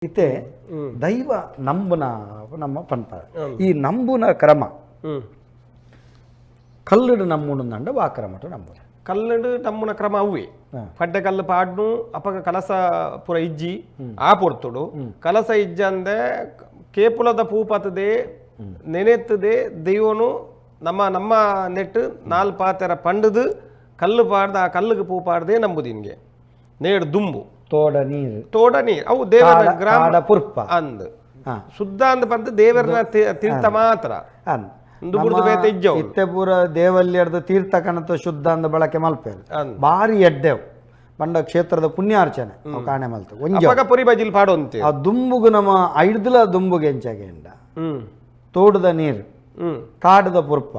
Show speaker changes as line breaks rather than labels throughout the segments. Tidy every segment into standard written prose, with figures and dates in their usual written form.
ಇತ್ತೆ ದೈವ ನಂಬುನ ನಮ್ಮ ಪನ್ಪ ಈ ನಂಬುನ ಕ್ರಮ ಕಲ್ಲುಡು ನಂಬುನು ವಾ ಕ್ರಮಟು ನಂಬುನು
ಕಲ್ಲುಡು ನಂಬುನ ಕ್ರಮ ಅವ್ವೆ. ಪಡ್ಡೆ ಕಲ್ಲು ಪಾಡ್ನು ಅಪಗ ಕಲಸ ಪೂರ ಇಜ್ಜಿ ಆ ಪೊರ್ತುಡು ಕಲಸ ಇಜ್ಜಂದೆ ಕೇಪುಲದ ಪೂ ಪತ್ತದೆ ನೆನೆತ್ತದೆ ದೈವನು ನಮ್ಮ ನಮ್ಮ ನೆಟ್ಟು ನಾಲ್ ಪಾತೆರ ಪಂಡುದು ಕಲ್ಲು ಪಾಡ್ದು ಆ ಕಲ್ಲುಗೆ ಪೂ ಪಾಡ್ದೆ ನಂಬುದಿನ್ಗೆ ನೇಡು ದುಂಬು
ತೋಡ ನೀರು
ತೋಡ ನೀರು ಅವು ದೇವರ ಗ್ರಾಮ
ಕಾಡ ಪುರ್ಪ
ಅಂದ್ ಶುದ್ಧ ಅಂದ್ ಪಂದ್ ದೇವರನ ತೀರ್ಥ ಮಾತ್ರ
ಅಂದ್
ಉಂದು ಬುಡ್ದು ಬೇತೆ ಇಜ್ಜವು
ಇತ್ತೆ ಪೂರ ದೇವಲ್ಯರ್ದು ತೀರ್ಥ ಕಣತ ಶುದ್ಧ ಅಂದ್ ಬಳಕೆ ಮಲ್ಪೇರು
ಅಂದ್.
ಬಾರಿ ಎಡ್ಡೆವು ಪಂಡ ಕ್ಷೇತ್ರದ ಪುಣ್ಯಾರ್ಚನೆ ಅವು ಕಾಣೆ ಮಲ್ತು ಒಂಜಿ
ಅಪಗ ಪೊರಿ ಬಜಿಲ್ ಪಾಡೊಂತೆ
ಆ ದುಂಬುಗು ನಮ್ಮ ಐಡ್ದುಲ ದುಂಬುಗೆ ಎಂಚಾಗೆಂಡ ತೋಡದ ನೀರು ಕಾಡದ ಪುರ್ಪ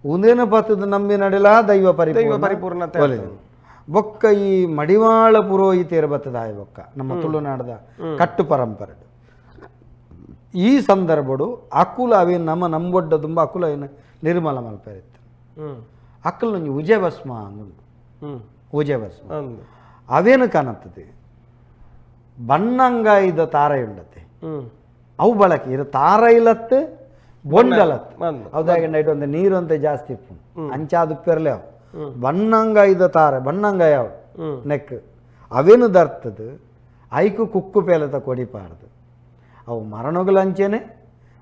ಉಂದೇನು ಪತ್ತದ ನಂಬಿ ನಡಿಲ ದೈವ
ದೈವ ಪರಿಪೂರ್ಣತೆ
ಒಲಿದು. ಬೊಕ್ಕ ಈ ಮಡಿವಾಳ ಪುರೋಹಿತೆಯರು ಬತ್ತದಾಯ ಬೊಕ್ಕ ನಮ್ಮ ತುಳುನಾಡದ ಕಟ್ಟು ಪರಂಪರೆ ಈ ಸಂದರ್ಭಡು ಅಕುಲ ಅವೇನು ನಮ್ಮ ನಂಬೊಡ್ಡ ತುಂಬ ಅಕುಲ ಏನು ನಿರ್ಮಲ ಮಲ್ಪೆರಿತ್ತು ಅಕ್ಕಲು ಒಂಜಿ ಉಜೆ ಭಸ್ಮ ಅಂದುಂಡು. ಉಜೆ ಭಸ್ಮ
ಅಂದ್
ಅವೇನು ಕಾಣತ್ತದೆ ಬಣ್ಣಂಗಾಯಿದ ತಾರ ಉಂಡತೆ ಅವು ಬಳಕೆ ಇದು ತಾರ ಇಲತ್ತು ಬೊಂಡಲತ್ತು
ಅಂದ್
ಅವುದಾಗೆ ನೈಟ್ ಒಂದು ನೀರು ಅಂತ ಜಾಸ್ತಿ ಇಪ್ಪು ಅಂಚಾದು ಪೆರ್ಲೆ ಅವು ಬಣ್ಣಂಗಾಯಿದ ತಾರೆ ಬಣ್ಣಂಗಾಯ ಅವು ನೆಕ್ ಅವೇನು ದರ್ತದು ಐಕು ಕುಕ್ಕು ಪೇಲತ ಕೊಡಿಪಾರ್ದು ಅವು ಮರಣಗಳಂಚೇನೆ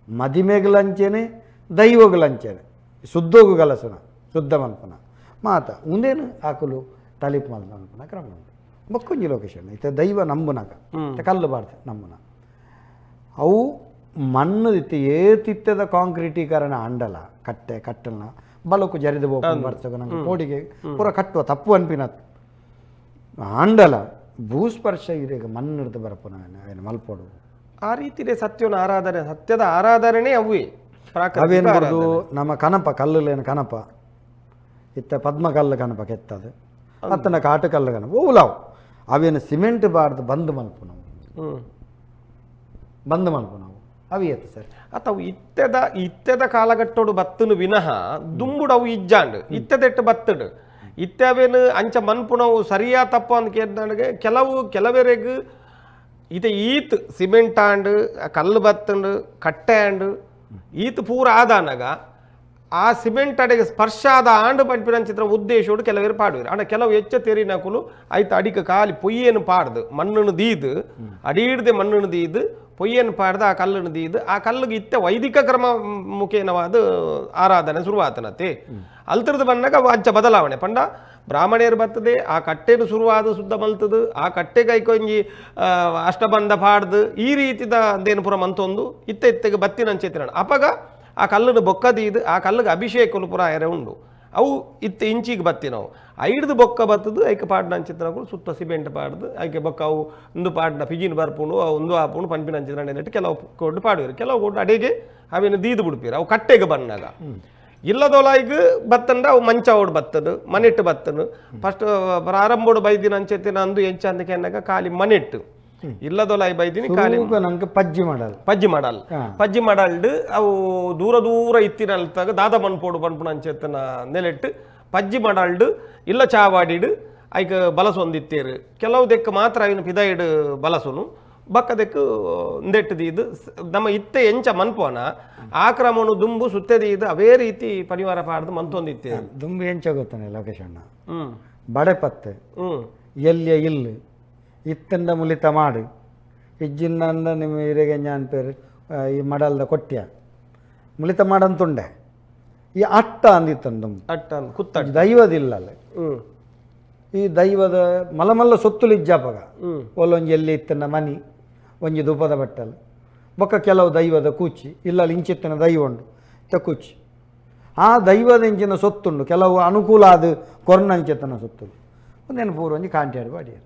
ಮದಿಮೆಗಳಂಚೇನೆ ದೈವಗಳಂಚೇನೆ ಶುದ್ಧೋಗು ಗಲಸುನ ಶುದ್ಧ ಮಲ್ಪನ ಮಾತ ಉಂದೇನು ಆಕುಲು ತಲಿಪ್ ಮಲ್ಪ ಮಲ್ಪನ ಕ್ರಮ ಉಂಟು. ಬೊಕ್ಕೊಂಜಿ ಲೊಕೇಶನ್ ಇತ್ತೆ ದೈವ ನಂಬುನಕ ಇತ್ತೆ ಕಲ್ಲು ಬಾರ್ದು ನಂಬುನ ಅವು ಮಣ್ಣು ಇತ್ತೆ ಏತಿತ್ತದ ಕಾಂಕ್ರೀಟೀಕರಣ ಅಂಡಲ ಕಟ್ಟೆ ಕಟ್ಟಲ್ನ ಬಲಕು ಜರಿದು ಬೋಪು ಬರ್ತಗ ನಂಗೆ ಕೋಡಿಗೆ ಪೂರ ಕಟ್ಟುವ ತಪ್ಪು ಅನ್ಪಿನತ್ ಆಂಡಲ ಭೂಸ್ಪರ್ಶ ಇರೇಗ ಮಣ್ಣು ಹಿಡ್ದು ಬರಪುನ ಏನು ಮಲ್ಪೋಡು
ಆ ರೀತಿನೇ ಸತ್ಯನ ಆರಾಧನೆ ಸತ್ಯದ ಆರಾಧನೆ ಅವೇ ಪ್ರಾಕೃತಿಕ
ಅವೇನು ಬರೋದು
ಆರಾಧನೆ.
ನಮ್ಮ ಕನಪ ಕಲ್ಲುಲೇನು ಕನಪ ಇತ್ತ ಪದ್ಮ ಕಲ್ಲು ಕನಪ ಕೆತ್ತದು ಅತ್ತನ ಕಾಟು ಕಲ್ಲು ಕನಪ ಓಲಾವು ಅವೇನು ಸಿಮೆಂಟ್ ಬಾರ್ದು ಬಂದ್ ಮಲ್ಪು ನಾವು ಬಂದ್ ಮಲ್ಪು ನಾವು ಅವಿ ಎತ್ತು ಸರ್
ಅತ್ತ ಅವು ಇತ್ತೆದ ಇತ್ತೆದ ಕಾಲಘಟ್ಟೋಡು ಬತ್ತನು ವಿನಃ ದುಂಬುಡು ಅವು ಇಜ್ಜಾಂಡ್ ಇತ್ತೆದೆಟ್ಟು ಬತ್ತಡು ಇತ್ತವೇನು ಅಂಚ ಮನ್ಪುನವು ಸರಿಯಾ ತಪ್ಪು ಅಂತ ಕೇಳಿದಾಗ ಕೆಲವು ಕೆಲವರೆಗ್ ಇತ್ತೆ ಈತ್ ಸಿಮೆಂಟ್ ಆಂಡ್ ಕಲ್ಲು ಬತ್ತಂಡು ಕಟ್ಟೆ ಆಂಡ್ ಈತ್ ಪೂರ ಆದಾನಗ ಆ ಸಿಮೆಂಟ್ ಅಡೆಗೆ ಸ್ಪರ್ಶ ಆದ ಆಂಡು ಪಂಪಿನಂಚಿತ್ರ ಉದ್ದೇಶೋಡು ಕೆಲವರು ಪಾಡುವರು. ಆಂಡ ಕೆಲವು ಹೆಚ್ಚ ತೆರಿನಕುಲು ಐತ ಅಡಿಕ ಖಾಲಿ ಪೊಯ್ಯೇನು ಪಾಡ್ದು ಮಣ್ಣನ್ನು ದೀದು ಅಡಿಹಿಡ್ದೆ ಮಣ್ಣನ್ನು ದೀದು ಪೊಯ್ಯೇನು ಪಾಡ್ದು ಆ ಕಲ್ಲನ್ನು ದೀದು ಆ ಕಲ್ಲಿಗೆ ಇತ್ತ ವೈದಿಕ ಕ್ರಮ ಮುಖೇನವಾದ ಆರಾಧನೆ ಶುರುವಾತನತೆ ಅಲ್ತರದು ಬಂದಾಗ ಅವು ಅಂಚ ಬದಲಾವಣೆ ಪಂಡ ಬ್ರಾಹ್ಮಣರು ಬರ್ತದೆ ಆ ಕಟ್ಟೆನು ಶುರುವಾದ ಶುದ್ಧ ಮಲ್ತದು ಆ ಕಟ್ಟೆಗೆ ಐಕೊಂಜಿ ಅಷ್ಟಬಂಧ ಪಾಡ್ದು ಈ ರೀತಿದ ಅಂದೇನು ಪುರ ಮಂತೊಂದು ಇತ್ತ ಇತ್ತೆಗೆ ಬತ್ತಿನಂಚೆತ್ತಿನ ಅಪಗ ಆ ಕಲ್ಲನ್ನು ಬೊಕ್ಕ ದೀದು ಆ ಕಲ್ಲಿಗೆ ಅಭಿಷೇಕಲು ಪುರ ಎರೆ ಉಂಡು ಅವು ಇತ್ತ ಇಂಚಿಗೆ ಬತ್ತಿನವು ಐಡ್ದು ಬೊಕ್ಕ ಬತ್ತದು ಐಕೆ ಪಾಡ್ನ ಅಂಚಿತ್ತನಕುಲು ಸುತ್ತ ಸಿಮೆಂಟ್ ಪಾಡ್ದು ಐಕೆ ಬೊಕ್ಕ ಅವು ಒಂದು ಪಾಡ್ನ ಪಿಜಿನ್ ಬರ್ಪುಂಡು ಅವು ಒಂದು ಆಪುಂಡು ಪಂಪಿನ ಅಂಚಿನ ನೆಟ್ಟು ಕೆಲವು ಕೊಡ್ಡು ಪಾಡುವರು ಕೆಲವು ಕೊಡ್ಡು ಅಡಿಗೆ ಅವೇನು ದೀದು ಬಿಡ್ಪೀರು ಅವು ಕಟ್ಟೆಗೆ ಬಂದಾಗ ಇಲ್ಲದೊಲಾಯ್ಗ್ ಬತ್ತಂಡ ಅವು ಮಂಚ ಓಡ್ ಬತ್ತದು ಮನೆಟ್ಟು ಬತ್ತನು ಫಸ್ಟ್ ಪ್ರಾರಂಭೋಡು ಬೈದಿನ ಅಂಚೆತ್ತಿನ ಅಂದು ಎಂಚ ಅಂದಕ್ಕೆ ಖಾಲಿ ಮನೆಟ್ಟು ಇಲ್ಲದೊಲಾಯ್ ಬೈದಿನಿ ಖಾಲಿ
ಸುರೂಕ ನಂಗೆ ಪಜ್ಜಿ ಮಾಡಲ್ಲ
ಪಜ್ಜಿ ಮಾಡಲ್ ಪಜ್ಜಿ ಮಾಡಲ್ಡ್ ಅವು ದೂರ ದೂರ ಇತ್ತಿನಲ್ತಾಗ ದಾದ ಮನ್ಪೋಡು ಪನ್ಪುನ ಅಂಚೆತ್ತನ ನೆಲೆಟ್ಟು ಪಜ್ಜಿ ಮಾಡಲ್ಡ್ ಇಲ್ಲ ಚಾವಾಡಿಡು ಐಕ ಬಲಸೊಂದಿತ್ತೇರು ಕೆಲವು ದೆಕ್ಕು ಮಾತ್ರ ಅವಿನ ಪಿದಾಯಿಡು ಬಲಸುನು ಬಕ್ಕ ದೆಕ್ಕು ಇಂದೆಟ್ಟು ದೀದು ನಮ್ಮ ಇತ್ತೆ ಎಂಚ ಮನ್ಪೋನ ಆ ಕ್ರಮನು ದುಂಬು ಸುತ್ತೆ ದೀದು ಅವೇ ರೀತಿ ಪರಿವಾರ ಪಾಡ್ದು ಮಂತೊಂದಿತ್ತೇರು.
ದುಂಬು ಎಂಚ ಗೊತ್ತಾನೆ ಲೋಕೇಶ್ ಅಣ್ಣ ಬಡೆಪತ್ತೆ ಎಲ್ಲಿಯ ಇಲ್ಲು ಇತ್ತಂಡ ಮುಲಿತ ಮಾಡು ಇಜ್ಜಿನ್ನಂದ ನಿಮ್ಮ ಹಿರೇಗೆ ಜ್ಞಾನ ಪೇರು ಈ ಮಡಲ್ದ ಕೊಟ್ಯ ಮುಲಿತ ಮಾಡಂತುಂಡೆ ಈ ಅಟ್ಟ ಅಂದಿತ್ತಂದು ದುಂಬು
ಅಟ್ಟ ಕುತ್ತಟ್ಟ
ದೈವದಿಲ್ಲಲ್ಲ ಈ ದೈವದ ಮಲಮಲ್ಲ ಸೊತ್ತುಲು ಇಜ್ಜಾಪಗ ಒಲ್ಲೊಂಜಿ ಎಲ್ಲಿ ಇತ್ತಂಡ ಮನಿ ಒಂಜಿ ಧೂಪದ ಬಟ್ಟಲು ಬೊಕ್ಕ ಕೆಲವು ದೈವದ ಕೂಚಿ ಇಲ್ಲ ಇಂಚಿತ್ತಿನ ದೈವ ಉಂಡು ಇತ್ತ ಕೂಚಿ ಆ ದೈವದ ಇಂಚಿನ ಸೊತ್ತುಂಡು ಕೆಲವು ಅನುಕೂಲ ಆದ ಕೊರ್ನಂಚಿತ್ತನ ಸೊತ್ತುಲು ಒಂದೇನು ಪೂರ ಒಂಜಿ ಕಾಂಟ್ಯಾಡು ಬಾಡಿಯರು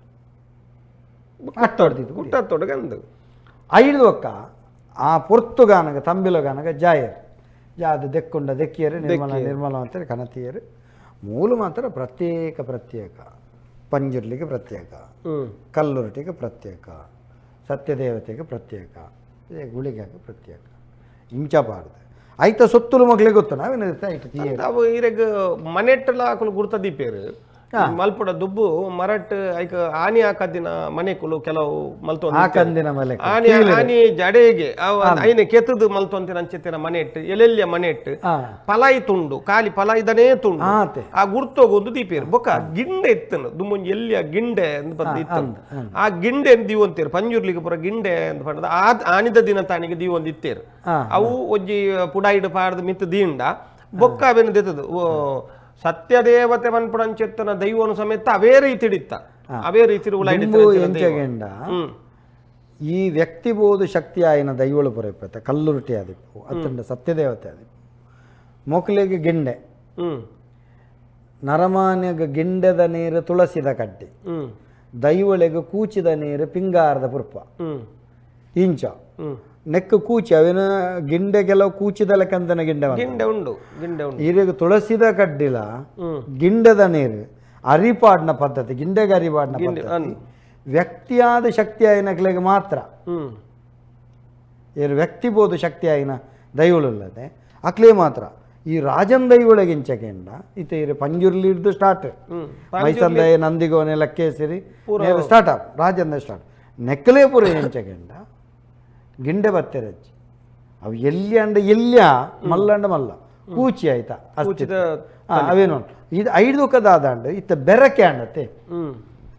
ಅಟ್ಟೊಡ್ದಿತ್ತು
ಕುಟ್ಟತ್ತೊಡಗಂದು
ಐದು ಒಕ್ಕ ಆ ಪೊರ್ತುಗಾನಗ ತಂಬಿಲಗಾನಗ ಜಾಯರ್ ಜಾದು ದೆಕ್ಕೊಂಡ ದೆಕ್ಕಿಯರು ನಿರ್ಮಲ ನಿರ್ಮಲ ಅಂತಾರೆ ಕನತಿಯರು ಮೂಲ ಮಾತ್ರ ಪ್ರತ್ಯೇಕ ಪ್ರತ್ಯೇಕ ಪಂಜುರ್ಲಿಗೆ ಪ್ರತ್ಯೇಕ ಕಲ್ಲುರಟಿಗೆ ಪ್ರತ್ಯೇಕ ಸತ್ಯದೇವತೆಗೆ ಪ್ರತ್ಯೇಕ ಇದೇ ಗುಳಿಗೆಗೆ ಪ್ರತ್ಯೇಕ ಇಂಚ ಪಾಡ್ದು ಐತ ಸೊತ್ತುಲು ಮಗಳಿಗೆ ಗೊತ್ತು ನಾವೇನು ಐತ
ಅವು ಈರೆಗ್ ಮನೆಟ್ಟಲ ಅಕುಲು ಗುರ್ತ ದೀಪೇರು ಮಲ್ಪುಡ ದುಬ್ಬು ಮರಟ್ ಐಕ್ ಆನಿ ಹಾಕದಿನ ಮನೆಕುಲು ಕೆಲವು ಮಲ್ತೊಂದು
ಆಕಂದಿನ ಮಲೆ
ಆನಿ ಆನಿ ಜಡೆಗೆ ಐನೆ ಕೆತ್ತದು ಮಲ್ತೊಂತಿನ ಅಂಚಿತ್ತಿನ ಮನೆ ಇಟ್ಟು ಎಲ್ಲೆಲ್ಲಿಯ ಮನೆ ಇಟ್ಟು ಪಲಾಯಿ ತುಂಡು ಖಾಲಿ ಪಲಾಯಿದನೇ ತುಂಡು
ಆತೆ.
ಆ ಗುರ್ತೋಗೊಂದು ದೀಪೇರು ಬೊಕ್ಕ ಗಿಂಡೆ ಇತ್ತನು ದುಮ್ಮೊಂಜಿ ಎಲ್ಲಿಯ ಗಿಂಡೆ ಅಂತ ಬಂದು ಇತ್ತು ಆ ಗಿಂಡೆ ದೀವಂತೇರು ಪಂಜುರ್ಲಿಗೆ ಪೂರ ಗಿಂಡೆ ಅಂತ ಪಂಡದ ಆ ಆನಿದ ದಿನ ತಾನಿಗೆ ದೀವೊಂದು ಇತ್ತೇರು ಅವು ಒಂಜಿ ಪುಡಾಯಿಡು ಪಾಡ್ದು ಮಿತ್ತು ದೀಂಡ ಬೊಕ್ಕ ಅವೇನು ದೆತ್ತದು ಓ ಸತ್ಯದೇವತೆ ಮನ್ಪುಡಂಚೆತ್ತನ ದೈವನು ಸಮೇತ ಅವೇ ರೀತಿ ಹಿಡಿತ್ತ ಅವೇ ರೀತಿ
ದುಂಬು ಎಂಚಗೆಂಡ ಈ ವ್ಯಕ್ತಿ ಬೋದು ಶಕ್ತಿ ಆಯಿನ ದೈವಳು ಪುರಪೇತ ಕಲ್ಲುರುಟಿ ಆದಿಪ್ಪು ಅತ್ತಂಡ ಸತ್ಯದೇವತೆ ಆದಿಪ್ಪು ಮೊಕ್ಲೆಗೆ ಗಿಂಡೆ ನರಮಾನ್ಯಗ ಗಿಂಡೆದ ನೀರು ತುಳಸಿದ ಕಡ್ಡಿ ದೈವಳೆಗೆ ಕೂಚಿದ ನೀರು ಪಿಂಗಾರದ ಪುರ್ಪ ಇಂಚ ನೆಕ್ಕು ಕೂಚಿ ಅವಿನ ಗಿಂಡೆ ಕೆಲವು ಕೂಚಿದ ಲೆಕ್ಕಂತನ ಗಿಂಡೆ ಬಂತು.
ಗಿಂಡೆ ಉಂಡು ಗಿಂಡೆ ಉಂಡು
ಈರೆಗೆ ತುಳಸಿದ ಕಡ್ಡಿಲ ಗಿಂಡದ ನೀರು ಅರಿಪಾಡ್ನ ಪದ್ಧತಿ ಗಿಂಡೆಗೆ ಅರಿಪಾಡ್ನ ಪದ್ಧತಿ ವ್ಯಕ್ತಿಯಾದ ಶಕ್ತಿ ಆಯಿನಕ್ಲೆಗೆ ಮಾತ್ರ ಏರು ವ್ಯಕ್ತಿ ಬೋದು ಶಕ್ತಿ ಆಯಿನ ದೈವಳುಲ್ಲದೆ ಅಕ್ಲೇ ಮಾತ್ರ ಈ ರಾಜನ್ ದೈವೊಳಗೆ ಇಂಚಕೆಂಡ ಇತ್ತೆ ಇರು ಪಂಜುರ್ಲಿ ಹಿಡ್ದು ಸ್ಟಾರ್ಟ್ ಮೈಸಂದಯ ನಂದಿಗೋನೆ ಲಕ್ಕೇಸಿರಿ ಸ್ಟಾರ್ಟ್ ಆಪ್ ರಾಜಂದ ಸ್ಟಾರ್ಟ್ ನೆಕ್ಕಲೇ ಪೂರ ಎಂಚಕೆಂಡ ಗಿಂಡೆ ಬತ್ತೆರಜ್ಜಿ ಅವು ಎಲ್ಲಿ ಅಂಡ ಎಲ್ಲಿಯ ಮಲ್ಲಂಡ ಮಲ್ಲ ಕೂಚಿ ಆಯ್ತಾ
ಕೂಚಿದ
ಅವೇನು ಇದು ಐದು ಕದಾದಂಡು ಇತ್ತ ಬೆರಕೆ ಅಂಡತ್ತೆ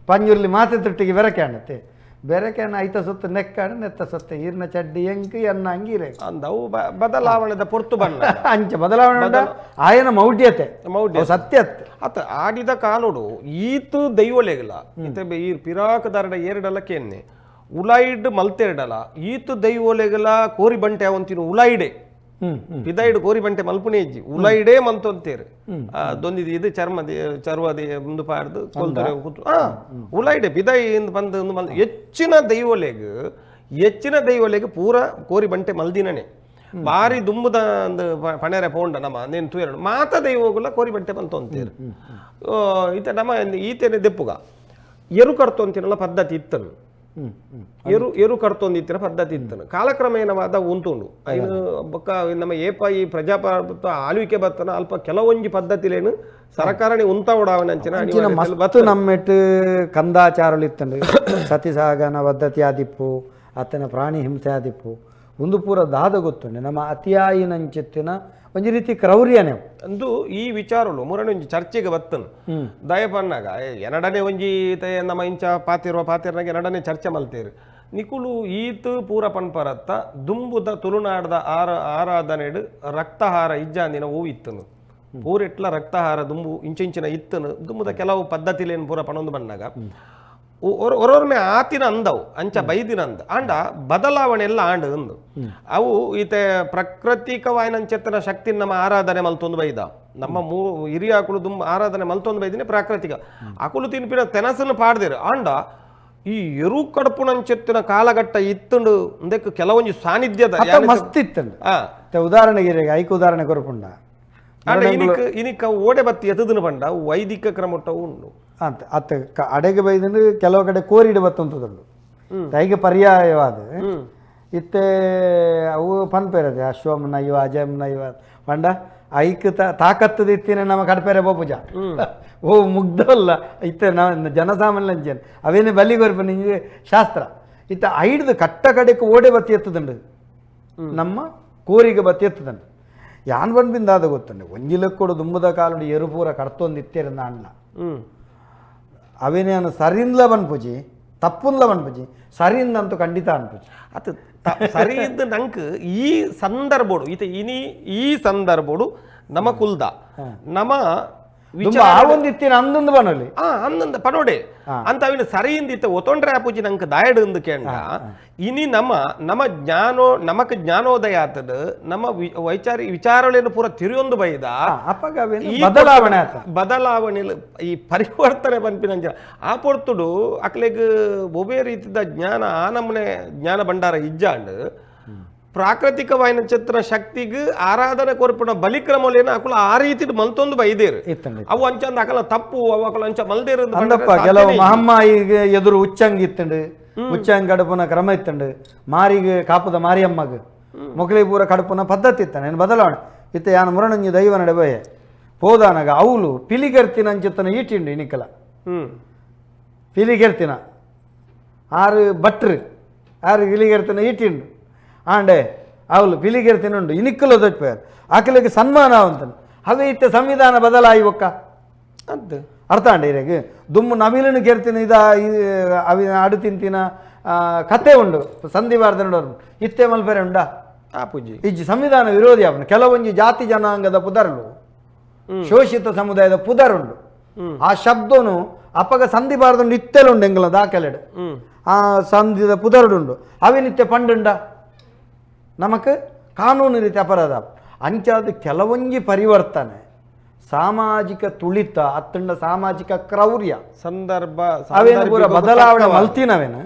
ಪಂಜುರ್ಲಿ ಮಾತೆ ತೊಟ್ಟಿಗೆ ಬೆರಕೆ ಅಂಡತ್ತೆ ಬೆರಕೆನ ಐತ ಸುತ್ತ ನೆಕ್ಕಾಡು ನೆತ್ತ ಸುತ್ತ ಈರ್ನ ಚಡ್ಡಿ ಎಂಕ್ ಎನ್ನ ಅಂಗಿರೆ
ಅಂದವು ಬದಲಾವಣೆದ ಪೊರ್ತು ಬಣ್ಣ
ಅಂಚ ಬದಲಾವಣೆ ಉಂಡ ಆಯನ ಮೌಢ್ಯತೆ
ಮೌಢ್ಯ
ಅವು ಸತ್ಯತ್ತೆ
ಅತ್ತ ಆಡಿದ ಕಾಲೋಡು ಈತು ದೈವಲೆಗಲ ಇತ್ತೆ ಈ ಪಿರಾಕದಾರಡ ಏರಡಲ ಕೆನ್ನೆ ಉಲಾಯಿಡ್ ಮಲ್ತೆರಡಲ ಈತು ದೈವಲೆಗಲ ಕೋರಿ ಬಂಟೆ ಅವಂತಿನ ಉಲಾಯಿಡೆ
ಹ್ಮ್ ಹ್ಮ್
ಪಿದಾಯಿಡ್ ಕೋರಿ ಬಂಟೆ ಮಲ್ಪುನೇ ಇಜ್ಜಿ ಉಲಾಯಿಡೇ ಮಂತೊಂತೇರು ದೊಂದಿದು ಇದು ಚರ್ಮದಿ ಚರ್ವದಿ ಮುಂದು ಪಾಡ್ದು ಕೊಲ್ತಾರೆ ಕೂತು ಉಲಾಯಿಡೆ ಪಿದಾಯಿ ಇಂದ್ ಬಂದು ಒಂದು ಮಲ್ ಹೆಚ್ಚಿನ ದೈವಲೆಗ್ ಹೆಚ್ಚಿನ ದೈವಲೆಗ್ ಪೂರ ಕೋರಿ ಬಂಟೆ ಮಲ್ದಿನನೆ ಬಾರಿ ದುಂಬುದ ಒಂದು ಪಣೆರೆ ಪೋಂಡ ನಮ್ಮ ನೇನು ತೂಯರಣ ಮಾತ ದೈವಗುಲ ಕೋರಿ ಬಂಟೆ ಬಂತೊಂತೇರು ಈತ ನಮ್ಮ ಈತೇನೆ ದೆಪ್ಪುಗ ಎರು ಕರ್ತೊಂತಿನಲ್ಲ ಪದ್ಧತಿ ಇತ್ತನು
ಹ್ಮ್ ಹ್ಮ್
ಎರು ಎರು ಕರ್ತೊಂದಿತ್ತಿನ ಪದ್ಧತಿ ಇತ್ತನು ಕಾಲಕ್ರಮೇಣವಾದ ಉಂಟುಂಡು ಐನು ಬೊಕ್ಕ ನಮ್ಮ ಏಪ ಈ ಪ್ರಜಾಪ್ರಭುತ್ವ ಆಳ್ವಿಕೆ ಬತ್ತನ ಅಲ್ಪ ಕೆಲವೊಂಜಿ ಪದ್ಧತಿಲೇನು ಸರಕಾರನೇ ಉಂತಾವಡಾವನಂಚಿನ
ಅಂಚಿನ ಮಸ್ತ್ ನಮ್ಮೆಟ್ ಕಂದಾಚಾರలు ಇತ್ತಂಡು ಸತಿಸಾಗನ ಪದ್ಧತಿ ಆದಿಪ್ಪು ಆತನ ಪ್ರಾಣಿ ಹಿಂಸೆ ಆದಿಪ್ಪು ಒಂದು ಪೂರ ದಾದ ಗೊತ್ತುಂಡು ನಮ್ಮ ಅತಿಯಾಯಿನಂಚಿತ್ತಿನ ಒಂಜಿ ರೀತಿ ಕ್ರೌರ್ಯನೇ
ಅಂದು ಈ ವಿಚಾರಲು ಮುರಣಿ ಒಂಜಿ ಚರ್ಚೆಗೆ ಬತ್ತನು ದಯಪನ್ನಾಗ ಎನಡನೆ ಒಂಜಿ ನಮ್ಮ ಇಂಚ ಪಾತಿರುವ ಪಾತಿರ್ನಾಗ ಎನಡನೆ ಚರ್ಚೆ ಮಲ್ತೇರು ನಿಕುಲು ಈತ್ ಪೂರ ಪನ್ಪರತ್ತ ದುಂಬುದ ತುಳುನಾಡ್ದ ಆರ ಆರಾಧನೆಡು ರಕ್ತಹಾರ ಇಜ್ಜಾಂದಿನ ಹೂ ಇತ್ತನು ಪೂರೆಟ್ಲ ರಕ್ತಹಾರ ದುಂಬು ಇಂಚಿಂಚಿನ ಇತ್ತನು ದುಂಬುದ ಕೆಲವು ಪದ್ಧತಿಲೇನು ಪೂರ ಪಣೊಂದು ಬಂದಾಗ ಒರೊರ್ಮೆ ಆತಿನ ಅಂದವು ಅಂಚ ಬೈದಿನ ಅಂದ ಆಂಡ ಬದಲಾವಣೆ ಎಲ್ಲ ಆಂಡ ಅಂದು ಅವು ಈತೆ ಪ್ರಾಕೃತಿಕವಾಯಿನಂಚೆತ್ತನ ಶಕ್ತಿ ನಮ್ಮ ಆರಾಧನೆ ಮಲ್ತೊಂದು ಬೈದ ನಮ್ಮ ಹಿರಿಯ ಆಕುಲು ದುಂಬ ಆರಾಧನೆ ಮಲ್ತೊಂದು ಬೈದಿನಿ ಪ್ರಾಕೃತಿಕ ಅಕುಲು ತಿನ್ಪಿನ ತೆನಸನ್ನು ಪಾಡ್ದಿರು ಆಂಡ ಈ ಎರು ಕಡಪುನಂಚೆತ್ತಿನ ಕಾಲಘಟ್ಟ ಇತ್ತುಂಡು ಅಂದಕ್ಕೆ ಕೆಲವೊಂಜಿ ಸಾನ್ನಿಧ್ಯದ
ಅತ್ತ ಮಸ್ತ್ ಇತ್ತಂಡು ಉದಾಹರಣೆಗೆ ಇರೆಗ್ ಐಕ್ ಉದಾಹರಣೆ ಕೊರಪುಂಡ
ಆಂಡ ಇನಿಕ್ ಇನಿಕ್ ಅವು ಓಡೆ ಬತ್ತಿ ಎತ್ತದನು ಪಂಡ ಅವು ವೈದಿಕ ಕ್ರಮೊಟ್ಟವು ಉಂಡು
ಅಂತ ಅತ್ತ ಅಡೆಗೆ ಬೈದಂಡು ಕೆಲವು ಕಡೆ ಕೋರಿಡು ಬತ್ತಂತದುಂಡು ಐಗೆ ಪರ್ಯಾಯವಾದ ಇತ್ತೆ ಅವು ಪನ್ಪೇರದೆ ಅಶ್ವಂ ನೈವ ಅಜಂ ನೈವ ಪಂಡ ಐಕ್ ತಾಕತ್ತದ ಇತ್ತಿನ ನಮ್ಮ ಕಡಪೇರೆ ಬೋಪುಜ ಓ ಮುಗ್ಧವಲ್ಲ ಇತ್ತೆ ಜನಸಾಮಾನ್ಯ ಅಂಚೇನು ಅವೇನು ಬಲಿ ಕೊರ್ಪು ನಿಂಗೆ ಶಾಸ್ತ್ರ ಇತ್ತ ಐಡ್ದು ಕಟ್ಟ ಕಡೆಗೆ ಓಡೆ ಬತ್ತಿ ಎತ್ತದುಂಡು ನಮ್ಮ ಕೋರಿಗೆ ಬತ್ತಿ ಎತ್ತದುಂಡು ಯಾನ್ ಬಂದ್ಬಿಂದ ಆದ ಗೊತ್ತುಂಡು ಒಂಜಿ ಲೆಕ್ಕೊಡು ದುಂಬುದ ಕಾಲುಡು ಎರುಪೂರ ಕಡ್ತೊಂದು ಇತ್ತೇರಿಂದ ಅಣ್ಣ ಅವೇನೇನು ಸರಿಂದ್ಲ ಬನ್ಪುಜಿ ತಪ್ಪುಂದ್ಲ ಬನ್ಪುಜಿ ಸರಿಂದಂತೂ ಖಂಡಿತ ಅನ್ಪುಜಿ
ಅದು ಸರಿ ಇದ್ದ ನಂಕ್ ಈ ಸಂದರ್ಭೋಡು ಈತ ಇನಿ ಈ ಸಂದರ್ಭೋಡು ನಮ ಕುಲ್ದ ನಮ
ದುಂಬ ಆ ಒಂದು ಇತ್ತಿನ ಅಂದೊಂದು ಬನೊಲಿ
ಅಂದಂದ ಪನೋಡೆ ಅಂತ ಅವಿನ ಸರಿಯಿಂದ ಇತ್ತ ಒತ್ತೊಂಡ್ರೆ ಆಪುಜಿ ನಂಕ್ ದಾಯಡು ಅಂದು ಕೇಂಡ ಇನಿ ನಮ್ಮ ನಮ್ಮ ಜ್ಞಾನೋ ನಮಕ್ ಜ್ಞಾನೋದಯ ಆತದ ನಮ್ಮ ವೈಚಾರಿಕ ವಿಚಾರಗಳೇನು ಪೂರ ತಿರಿಯೊಂದು ಬೈದ
ಅಪ್ಪಗ ಅವೇನು ಬದಲಾವಣೆ ಆತ
ಬದಲಾವಣೆ ಈ ಪರಿವರ್ತನೆ ಪನ್ಪಿನಂಚ ಆ ಪೊರ್ತುಡು ಅಕ್ಲೆಗ್ ಒಬ್ಬೇ ರೀತಿದ ಜ್ಞಾನ ಆ ನಮೂನೆ ಜ್ಞಾನ ಭಂಡಾರ ಇಜ್ಜಾಂಡ್ ಪ್ರಾಕೃತಿಕವಾಯಿನ ಚಿತ್ರ ಶಕ್ತಿಗ್ ಆರಾಧನೆ ಕೊರ್ಪಿನ ಬಲಿಕ್ರಮಲೇನ ಅಕುಲ ಆ ರೀತಿ ಮಲ್ತೊಂದು ಬೈದೇರು
ಇತ್ತಂడి
ಅವು ಅಂಚಂದ ಅಕಲ ತಪ್ಪು ಅವು ಅಕಲ ಅಂಚ ಮಲ್ದೇರು ಅಂದ್
ಅಂದಪ್ಪ
ಪಂಡ್ರೆ
ಕೆಲವು
ಸಾಧ್ಯನೇ ಇಲ್ಲ.
ಮಹಮ್ಮಾಯಿಗೆ ಎದುರು ಉಚ್ಚಂಗ್ ಇತ್ತಂಡು ಉಚ್ಚಂಗ್ ಕಡುಪುನ ಕ್ರಮ ಇತ್ತಂಡು ಮಾರಿಗೆ ಕಾಪುದ ಮಾರಿಯಮ್ಮಗ್ ಮೊಗಲಿ ಪೂರ ಕಡುಪುನ ಪದ್ಧತಿ ಇತ್ತಂಡು ಏನು ಬದಲಾವಣೆ ಇತ್ತ ಯಾನ್ ಮುರಣಂಜಿ ದೈವ ನಡೆ ಬೋಯೆ ಪೋದಾನಗ ಅವಳು ಪಿಲಿಗರ್ತಿನ ಅಂಚೆತ್ತನ ಈಟಿಂಡು ಇನಿಕಲ ಪಿಲಿಗರ್ತಿನ ಆರು ಭಟ್ರು ಆರು ಪಿಲಿಗರ್ತಿನ ಈಟಿಂಡು ಆಂಡೆ ಅವಳು ಪಿಲಿಗರ್ತಿನ ಉಂಡು ಇನಿಕ್ಕಲು ದೊಡ್ಡ ಆಕಲಿಗೆ ಸನ್ಮಾನ ಅಂತಾನೆ ಅವೇ ಇತ್ತ ಸಂವಿಧಾನ ಬದಲಾಯಿ ಒಕ್ಕ
ಅದು
ಅರ್ಥ ಅಂಡ ಇರಗೆ ದುಮ್ಮು ನವಿಲನ್ನು ಕೆರ್ತಿನ ಇದ ಅವಿ ಅಡು ತಿಂತಿನ ಕತೆ ಉಂಡು ಸಂಧಿ ಬಾರ್ದ ಇತ್ತೆ ಮಲ್ಪೆರೆ ಉಂಡಾ
ಆಪುಜಿ
ಇಜ್ಜಿ ಸಂವಿಧಾನ ವಿರೋಧಿ ಅವನು ಕೆಲವೊಂಜಿ ಜಾತಿ ಜನಾಂಗದ ಪುದರ್ಲು ಶೋಷಿತ ಸಮುದಾಯದ ಪುದರುಂಡು ಆ ಶಬ್ದನು ಅಪಗ ಸಂಧಿ ಬಾರದುಂಡು ಇತ್ತೆಲುಂಡು ಎಂಗಲ ದಾಖಲೆಡು ಆ ಸಂಧಿದ ಪುದರುಡುಂಡು ಅವಿನಿತ್ಯ ಪಂಡುಂಡ ನಮಕ್ ಕಾನೂನು ರೀತಿ ಅಪರಾಧ ಅಂಚಾದ ಕೆಲವೊಂಜಿ ಪರಿವರ್ತನೆ ಸಾಮಾಜಿಕ ತುಳಿತ ಅತ್ತಂಡ ಸಾಮಾಜಿಕ ಕ್ರೌರ್ಯ
ಸಂದರ್ಭ
ಅವೇನು ಪೂರ ಬದಲಾವಣೆ ಮಲ್ತಿನವೇನು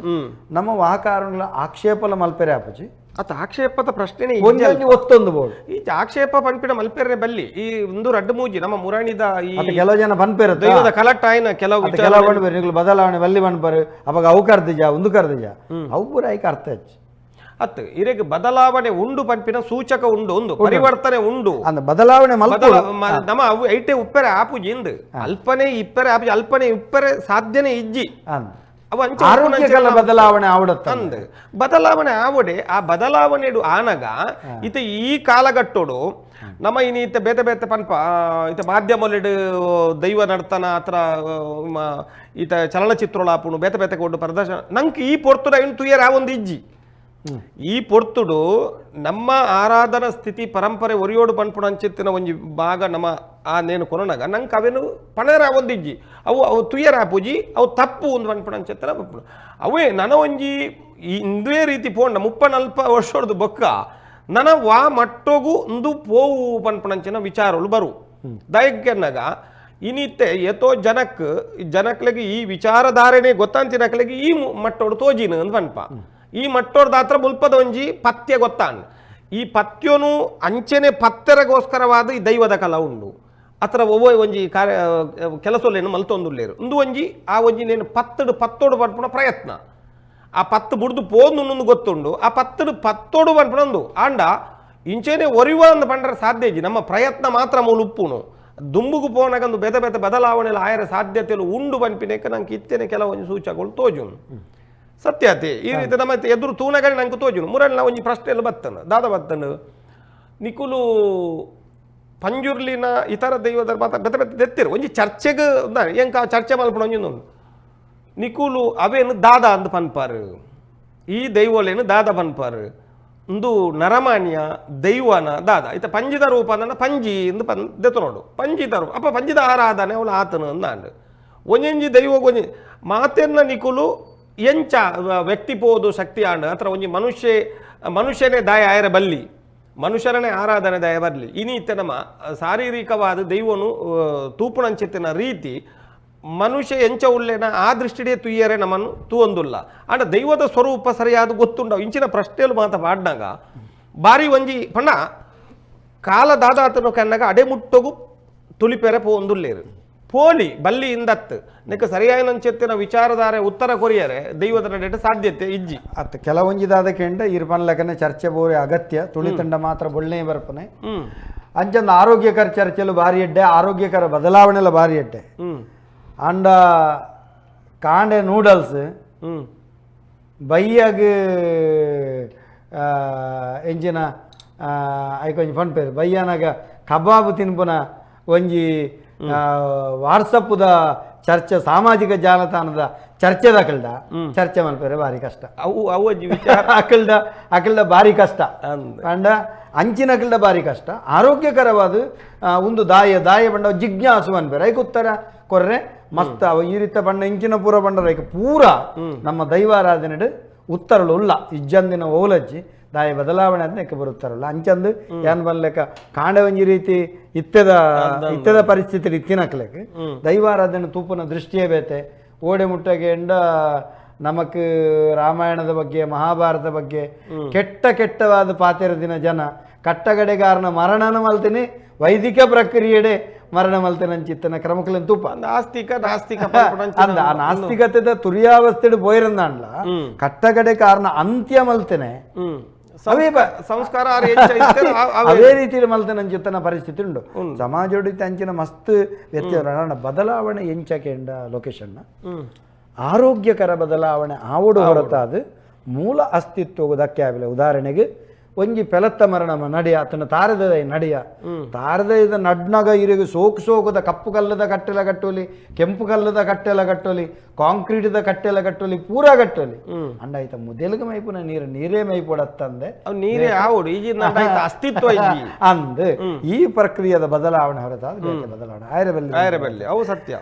ನಮ್ಮ ವಾಕಾರಣಗಳ ಆಕ್ಷೇಪಲ ಮಲ್ಪೆರೆ ಆಪುಜಿ
ಅತ್ತ ಆಕ್ಷೇಪದ ಪ್ರಶ್ನೆನೇ
ಒಂಜೊಂಜಿ ಒತ್ತೊಂದು ಬೋರ್ಡ್
ಈ ಆಕ್ಷೇಪ ಪನ್ಪಿನ ಮಲ್ಪೆರೆ ಬಲ್ಲಿ ಈ ಒಂದು ರಡ್ಡು ಮೂಜಿ ನಮ್ಮ ಮುರಾಣಿದ ಈ
ಕೆಲವು ಜನ ಪನ್ಪೆರ
ದೈವದ ಕಲಟ್ಟಾಯಿನ ಕೆಲವು
ಕೆಲವು ಪನ್ಪೆರ್ ನಿಗಳು ಬದಲಾವಣೆ ಬಲ್ಲಿ ಪನ್ಪರು ಅವಾಗ ಅವು ಕರ್ದಿಜ ಒಂದು ಕರ್ದಿಜ ಅವು ಪೂರ ಐಕ ಅರ್ಥ ಹೆಚ್ಚು
ಅತ್ತು ಇರೆಗ್ ಬದಲಾವಣೆ ಉಂಡು ಪನ್ಪಿನ ಸೂಚಕ ಉಂಡು ಒಂದು ಪರಿವರ್ತನೆ ಉಂಡು
ಅಂದ ಬದಲಾವಣೆ
ನಮ್ಮ ಅವು ಐಟೆ ಉಪ್ಪೆರೆ ಆಪುಜಿ ಇಂದು ಅಲ್ಪನೆ ಇಪ್ಪರೆ ಆಪುಜಿ ಅಲ್ಪನೆ ಇಪ್ಪರೆ ಸಾಧ್ಯನೇ ಇಜ್ಜಿ ಅವು ಅಂಚೆ
ಆರೋಗ್ಯಕರ ಬದಲಾವಣೆ ಆವಡತ್ತ
ಅಂದ್ ಬದಲಾವಣೆ ಆವಡೆ ಆ ಬದಲಾವಣೆಡು ಆನಗ ಇತ ಈ ಕಾಲಘಟ್ಟೋಡು ನಮ್ಮ ಇನಿ ಇತ್ತ ಬೇತೆ ಬೇತೆ ಪನ್ಪ ಇತ ಮಾಧ್ಯಮಲೆಡು ದೈವ ನಡ್ತನ ಅತ್ರ ಈತ ಚಲನಚಿತ್ರೊಳಾಪುಣು ಬೇತೆ ಬೇತೆ ಕೊಡು ಪ್ರದರ್ಶನ ನಂಗೆ ಈ ಪೊರ್ತುಡ ಇನ್ನು ತುಯರ್ ಆ ಒಂದು ಇಜ್ಜಿ ಈ ಪೊರ್ತುಡು ನಮ್ಮ ಆರಾಧನಾ ಸ್ಥಿತಿ ಪರಂಪರೆ ಒರಿಯೋಡು ಪನ್ಪುಣ ಅಂಚಿತ್ತಿನ ಒಂಜಿ ಭಾಗ ನಮ್ಮ ಆ ನೇನು ಕೊನನಾಗ ನಂಗೆ ಅವೇನು ಪಣರ ಒಂದಿಜ್ಜಿ ಅವು ಅವು ತುಯರ ಪೂಜಿ ಅವು ತಪ್ಪು ಒಂದು ಪನ್ಪುಣ ಅಂಚಿತ್ತನ ಪನ್ಪುಣ ಅವೇ ನನ ಒಂಜಿ ಈ ಇಂದೇ ರೀತಿ ಪೋಂಡ ಮುಪ್ಪ ನಲ್ಪ ವರ್ಷದ ಬೊಕ್ಕ ನನ ವಾ ಮಟ್ಟೋಗು ಇಂದು ಪೋವು ಪನ್ಪುಣಂಚಿನ ವಿಚಾರಗಳು ಬರು ದಯಗೆನ್ನಗ ಇನಿತ್ತೆ ಏತೋ ಜನಕ್ ಜನಕ್ಲೆಗೆ ಈ ವಿಚಾರಧಾರೆನೇ ಗೊತ್ತಾಂತಿನಕ್ಲೆಗೆ ಈ ಮಟ್ಟೋಡು ತೋಜಿನ ಅಂದ್ ಪನ್ಪ ಈ ಮಟ್ಟೋರ್ದಾತ್ರ ಮುಲ್ಪದ ಒಂಜಿ ಪಥ್ಯ ಗೊತ್ತಾನ್ ಈ ಪಥ್ಯನು ಅಂಚೆನೆ ಪತ್ತೆರಗೋಸ್ಕರವಾದ ಈ ದೈವದ ಕಲ ಉಂಡು ಅತ್ರ ಒವ್ವ ಒಂಜಿ ಕಾರ್ಯ ಕೆಲಸೊಲೇನು ಮಲ್ತೊಂದುಲ್ಲೇರು ಉಂದು ಒಂಜಿ ಆ ಒಂಜಿ ನೇನು ಪತ್ತಡು ಪತ್ತೋಡು ಪನ್ಪುನ ಪ್ರಯತ್ನ ಆ ಪತ್ತು ಬುಡ್ದು ಪೋಂದು ಗೊತ್ತುಂಡು ಆ ಪತ್ತಡು ಪತ್ತೋಡು ಪನ್ಪುನೊಂದು ಆಂಡ ಇಂಚೆನೆ ಒರಿವ ಅಂದ್ ಪಂಡ್ರೆ ಸಾಧ್ಯ ಇಜ್ಜಿ ನಮ್ಮ ಪ್ರಯತ್ನ ಮಾತ್ರ ಮೂಲು ಉಪ್ಪುನು ದುಂಬುಗು ಪೋನಗಂದು ಬೇತೆ ಬೇತೆ ಬದಲಾವಣೆలు ಆಯರ ಸಾಧ್ಯತೆలు ಉಂಡು ಪನ್ಪಿನೆಕ್ಕೆ ನಂಗೆ ಇತ್ತೇನೆ ಕೆಲವೊಂದು ಸೂಚಕಗಳು ತೋಜುನು ಸತ್ಯತೆ ಈ ರೀತಿ ನಮ್ಮ ಎದುರು ತೂನಗಡೆ ನಂಗೆ ತೋಜುನು ಮುರಣ್ಣ ಒಂಜಿ ಪ್ರಶ್ನೆ ಎಲ್ಲ ಬತ್ತನು ದಾದ ಬತ್ತನು ನಿಕುಲು ಪಂಜುರ್ಲಿನ ಇತರ ದೈವದ ಮಾತ್ರ ಬೇತೆ ಬೇತೆ ದೆತ್ತಿರು ಒಂಜಿ ಚರ್ಚೆಗೆ ಎಂಕ ಚರ್ಚೆ ಮಲ್ಪಣ ಒಂಜಿ ನಿಕುಲು ಅವೇನು ದಾದ ಅಂದ್ ಪನ್ಪಾರು ಈ ದೈವಲೇನು ದಾದ ಪನ್ಪಾರು ಇಂದು ನರಮಾನ್ಯ ದೈವನ ದಾದ ಇತ ಪಂಜಿದ ರೂಪ ಅಂದ ಪಂಜಿ ಇಂದು ಪನ್ ದೆತ್ತನೋಡು ಪಂಜಿದ ರೂಪ ಅಪ್ಪ ಪಂಜಿದ ಆರಾಧನೆ ಅವಳು ಆತನು ಅಂದಾಂಡು ಒಂಜೊಂಜಿ ದೈವ ಒಂಜಿ ಮಾತೆನ್ನ ನಿಕುಲು ಎಂಚ ವ್ಯಕ್ತಿ ಪೋದು ಶಕ್ತಿ ಆಂಡ್ ಅತ್ರ ಒಂಜಿ ಮನುಷ್ಯ ಮನುಷ್ಯನೇ ದಾಯ ಆಯರ ಬಲ್ಲಿ ಮನುಷ್ಯರನೇ ಆರಾಧನೆ ದಯ ಬರಲಿ ಇನಿ ಇತ್ತೆ ನಮ್ಮ ಶಾರೀರಿಕವಾದ ದೈವನು ತೂಪುಣಂಚಿತ್ತಿನ ರೀತಿ ಮನುಷ್ಯ ಎಂಚ ಉಲ್ಲೇನ ಆ ದೃಷ್ಟಿಡೇ ತುಯ್ಯರೆ ನಮ್ಮನ್ನು ತೂವೊಂದುಲ್ಲ ಆಂಡ ದೈವದ ಸ್ವರೂಪ ಸರಿಯಾದ ಗೊತ್ತುಂಡವು ಇಂಚಿನ ಪ್ರಶ್ನೆಲು ಮಾತ ಪಾಡ್ನಾಗ ಬಾರಿ ಒಂಜಿ ಪಂಡ ಕಾಲ ದಾದಾತನು ಕಣ್ಣಾಗ ಅಡೆ ಮುಟ್ಟೋಗು ತುಳಿಪೆರೆ ಪೋಂದುಲ್ಲೇರು ಪೋಲಿ ಬಲ್ಲಿ ಇಂದತ್ತು ನೆಕ್ ಸರಿಯಾದ ವಿಚಾರಧಾರೆ ಉತ್ತರ ಕೊರಿಯರೆ ದೈವದ ನಡೆಟ ಸಾಧ್ಯತೆ ಇಜ್ಜಿ
ಅತ್ತ ಕೆಲವೊಂಜಿದಾದ ಕೆಂಡ ಇರ್ಪನ್ಲಕನೆ ಚರ್ಚೆ ಬೋರೆ ಅಗತ್ಯ ತುಳಿತಂಡ ಮಾತ್ರ ಬೊಳ್ಳೆ ಬರ್ಪನೆ ಅಂಚಂದ ಆರೋಗ್ಯಕರ ಚರ್ಚೆಲು ಭಾರಿ ಎಡ್ಡೆ ಆರೋಗ್ಯಕರ ಬದಲಾವಣೆಲ್ಲ ಭಾರಿ ಎಡ್ಡೆ ಅಂಡ ಕಾಂಡೆ ನೂಡಲ್ಸ್ ಬೈಯಾಗ ಎಂಚಿನ ಐಕೊಂಜಿ ಪನ್ಪೇರು ಬೈಯಾನಾಗ ಕಬಾಬ್ ತಿನ್ಪುನ ಒಂಜಿ ವಾಟ್ಸಪ್ಪುದ ಚರ್ಚೆ ಸಾಮಾಜಿಕ ಜಾಲತಾಣದ ಚರ್ಚೆದ ಅಕಲ್ಡ ಚರ್ಚೆ ಮಲ್ಪೆರೆ ಭಾರಿ ಕಷ್ಟ
ಅವು ಅವು ವಿಚಾರ
ಅಕಲ್ಡ ಅಕಲ್ಡ ಭಾರಿ ಕಷ್ಟ ಅಂಡ ಅಂಚಿನ ಅಕಲ್ಡ ಭಾರಿ ಕಷ್ಟ ಆರೋಗ್ಯಕರವಾದ ಒಂದು ದಾಯ ದಾಯ ಬಂಡ ಜಿಜ್ಞಾಸು ಅನ್ಪೇರೆ ಐಕ್ ಉತ್ತರ ಕೊರ್ರೆ ಮಸ್ತ್ ಅವ ಈ ರೀತಿ ಬಣ್ಣ ಇಂಚಿನ ಪೂರ ಬಂಡರ ಐಕ್ ಪೂರ ನಮ್ಮ ದೈವಾರಾಧನೆಡು ಉತ್ತರಳು ಉಲ್ಲ ಇಜ್ಜಂದಿನ ಓಲಜ್ಜಿ ದಾಯ ಬದಲಾವಣೆ ಅಂತ ಎಕ್ಕ ಬರುತ್ತಾರಲ್ಲ ಅಂಚಂದು ಏನ್ ಬನ್ಲೆಕ್ಕ ಕಾಂಡ ಒಂಜಿ ರೀತಿ ಇತ್ತೆದ ಇತ್ತೆದ ಪರಿಸ್ಥಿತಿ ಇತ್ತಿನಕ್ಲೆಕ್ ದೈವಾರಾಧನೆ ತೂಪುನ ದೃಷ್ಟಿಯೇ ಬೇತೆ ಓಡೆ ಮುಟ್ಟಗೆ ಎಂಡ ನಮಕ್ ರಾಮಾಯಣದ ಬಗ್ಗೆ ಮಹಾಭಾರತ ಬಗ್ಗೆ ಕೆಟ್ಟ ಕೆಟ್ಟವಾದ ಪಾತೆರ ದಿನ ಜನ ಕಟ್ಟಗಡೆಗಾರನ ಮರಣನ ಮಲ್ತೀನಿ ವೈದಿಕ ಪ್ರಕ್ರಿಯೆಡೆ ಮರಣ ಮಲ್ತಿನ ಅಂಚಿತ್ತನ ಕ್ರಮಕ್ಕಲೇನು ತೂಪ
ಆಸ್ತಿಕ ನಾಸ್ತಿಕ
ಅಂದ ಆ ನಾಸ್ತಿಕತೆದ ತುರ್ಯಾವಸ್ಥೆಡ್ ಪೋಯಿರಂದಾಂಡ್ಲ ಕಟ್ಟಗಡೆ ಕಾರಣ ಅಂತ್ಯ ಮಲ್ತೇನೆ ಅವೇ
ಸಂಸ್ಕಾರ ಆರ್ ಎಂಚ ಇತ್ತೆರ್ ಅವೇ.
ಅದೇ ರೀತಿಯಲ್ಲಿ ಮಲ್ತನಂಚಿತ್ತನ ಪರಿಸ್ಥಿತಿ ಉಂಡು ಸಮಾಜೋಡಿತ ಅಂಚಿನ ಮಸ್ತ್ ವ್ಯತ್ಯಾಸ. ಬದಲಾವಣೆ ಎಂಚಕೆಂಡ ಲೊಕೇಶನ್ ಆರೋಗ್ಯಕರ ಬದಲಾವಣೆ ಆವಡು ಹೊರತಾದ ಮೂಲ ಅಸ್ತಿತ್ವವು ಧಕ್ಕೆ ಆವಿಲ್ಲ. ಉದಾಹರಣೆಗೆ ಒಂಜಿ ಪೆಲತ್ತ ಮರಣ ನಡಿಯ ಆತನ ತಾರದ ನಡಿಯ ತಾರದ ನಡ್ನಗ ಇರಿಗೆ ಸೋಕು ಸೋಕುದ ಕಪ್ಪು ಕಲ್ಲದ ಕಟ್ಟೆಲ ಕಟ್ಟೋಲಿ, ಕೆಂಪು ಕಲ್ಲದ ಕಟ್ಟೆಲ ಕಟ್ಟೋಲಿ, ಕಾಂಕ್ರೀಟ್ದ ಕಟ್ಟೆಲ ಕಟ್ಟೋಲಿ, ಪೂರಾ ಕಟ್ಟೋಲಿ. ಅಂಡ ಆಯ್ತ ಮುದೆಲುಗು ಮೈಪುನ ನೀರು ನೀರೇ ಮೈಪೊಡತ್ತಂದೆ.
ಅವ್ ನೀರೇ ಆವಡು ಈಜಿ ಅಸ್ತಿತ್ವ ಇಜ್ಜಿ.
ಅಂದ್ ಈ ಪ್ರಕ್ರಿಯೆದ ಬದಲಾವಣೆ ಹೊರತಾದ ಬೇತೆ ಬದಲಾವಣೆ ಆಯ್ರೆ ಬಲ್ಲಿ.
ಆಯರೆ ಬಲ್ಲಿ, ಅವು ಸತ್ಯ.